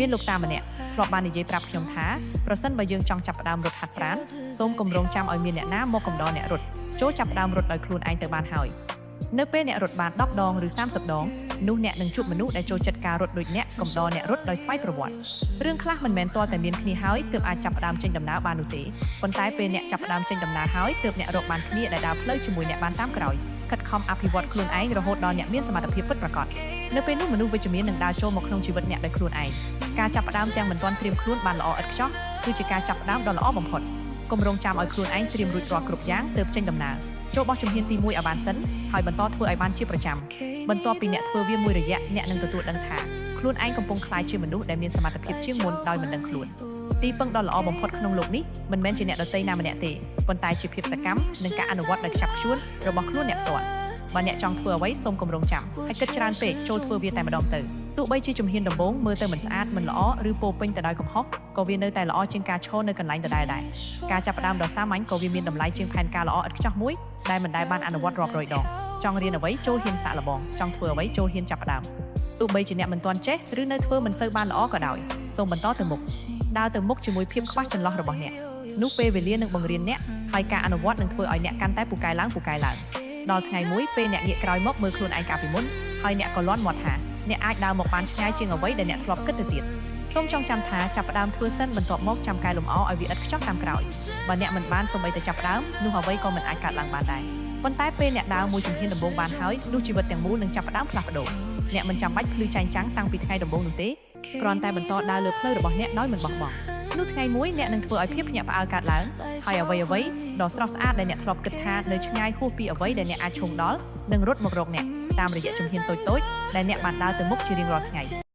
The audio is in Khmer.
មានលោកតាម្នាក់ធ្លាប់បាននិយាយប្រាប់ខ្ញុំថាប្រសិនបើយើងចង់ចាប់ផ្ដើមរត់ហាត់ប្រាណសូមកុំរងចាំឲ្យមានអ្នកណាមកកំដរអ្នករត់ចូលចាប់ផ្ដើមរត់ដោយខ្លួនឯងទៅបានហើយនៅពេលអ្នករត់បាន10ដងឬ30ដងនោះអ្នកនឹងជួបមនុស្សដែលចូលចិត្តការរត់ដូចអ្នកកំដរអ្នករត់ដោយស្វ័យប្រវត្តិរឿងខ្លះមិនមែនទាល់តែមានគ្នាហើយទើបអាចចាប់ផ្ដើមចេញដំណើរបាននោះទេប៉ុន្តែពេលអ្នកចាប់ផ្ដើមចេញដំណើរហើយទើបអ្នករកបានគ្នាដែលដើរផ្លូវជាមួយអ្នកបានតាមក្រោយខិតខំអភិវឌ្ឍខ្លួនឯងរហូតដល់អ្នកមានសមត្ថភាពពិតប្រាកដនៅពេលនោះមនុស្សវិជ្ជមាននឹងដើរចូលមកក្នុងជីវិតអ្នកដោយខ្លួនឯងការចាប់ផ្ដើមទាំងមិនទាន់ត្រៀមខ្លួនបានល្អឥតខ្ចោះគឺជាការចាប់ផ្ដើមដ៏ល្អបំផុតកុំរងចាំឲ្យខ្លួនឯងត្រៀមរួចរាល់គ្រប់យ៉ាងទើបចេញដំណើរចូលបោះជំហានទី1ឲ្យបានសិនហើយបន្តធ្វើឲ្យបានជាប្រចាំបន្ទាប់ពីអ្នកធ្វើវាមួយរយៈអ្នកនឹងទទួលដឹងថាខ្លួនឯងកំពុងក្លាយជាមនុស្សដែលមានសមត្ថភាពជាងមុនដោយមិនដឹងខ្លួនទីពឹងដ៏ល្អបំផុតក្នុងលោកនេះមិនមែនជាអ្នកដទៃណាម្នាក់ទេប៉ុន្តែជាភាពសកម្មនិងការអនុវត្តដោយខ្ជាប់ខ្ជួនរបស់ខ្លួនអ្នកផ្ទាល់បើអ្នកចង់ធ្វើអ្វីសូមកុំរងចាំហើយគិតច្រើនពេកចូលធ្វើវាតែម្ដងទៅទោះបីជាជំហានដំបូងមើលទៅមិនស្អាតមិនល្អឬពោរពេញទៅដោយកំហុសក៏វានៅតែល្អជាងការឈរនៅកន្លែងដដែលដែរការចាប់ផ្ដើមដ៏សាមញ្ញក៏វាមានតម្លៃជាងផែនការល្អឥតខ្ចោះមួយដែលមិនដែលបានអនុវត្តរាប់រយដងចង់រៀនអ្វីចូលហ៊ានសាកល្បងចង់ធ្វើអ្វីចូលហ៊ានចាប់ផ្ដើមទោះបីជាអ្នកមិនទាន់ចេះឬនៅធ្វើមិនសូវបានល្អក៏ដោយសូមបន្តទៅមុខដើរទៅមុខជាមួយភាពខ្វះចន្លោះរបស់អ្នកនោះពេលវេលានឹងបង្រៀនអ្នកហើយការអនុវត្តនឹងធ្វើឲ្យអ្នកកាន់តែពូកែឡើងពូកែឡើងដល់ថ្ងៃមួយពេលអ្នកងាកក្រោយមកមើលខ្លួនឯងកាលពីមុនហើយអ្នកក៏លាន់មាត់ថាអ្នកអាចដើរមកបានឆ្ងាយជាងអ្វីដែលអ្នកធ្លាប់គិតទៅទៀតសូមចងចាំថាចាប់ផ្ដើមធ្វើសិនបន្ទាប់មកចាំកែលម្អឲ្យវាឥតខ្ចោះតាមក្រោយបើអ្នកមិនបានសូម្បីតែចាប់ផ្ដើមនោះអ្វីក៏មិនអាចកើតឡើងបានដែរប៉ុន្តែពេលអ្នកដើរមួយជំហានដំបូងបានហើយនោះជីវិតទាំងមូលនឹងចាប់ផ្ដើមផ្លាស់ប្ដូរអ្នកមិនចាំបាច់ភ្លឺចែងចាំងតាំងពីថ្ងៃដំបូងនោះទេគ្រាន់តែបន្តដើរលើផ្លូវរបស់អ្នកដោយមិនបោះបង់នោះថ្ងៃមួយអ្នកនឹងធ្វើឲ្យភាពភ្ញាក់ផ្អើលកើតឡើងហើយអ្វីអ្វីដ៏ស្រស់ស្អាតដែលអ្នកធ្លាប់គិតថានៅឆ្ងាយហួសពីអ្វីដែលអ្នកអាចឈោងដល់នឹងរត់មករកអ្នកតាមរយៈជំហានតូចៗដែលអ្នកបានដើរទៅមុខជារៀងរាល់ថ្ងៃ។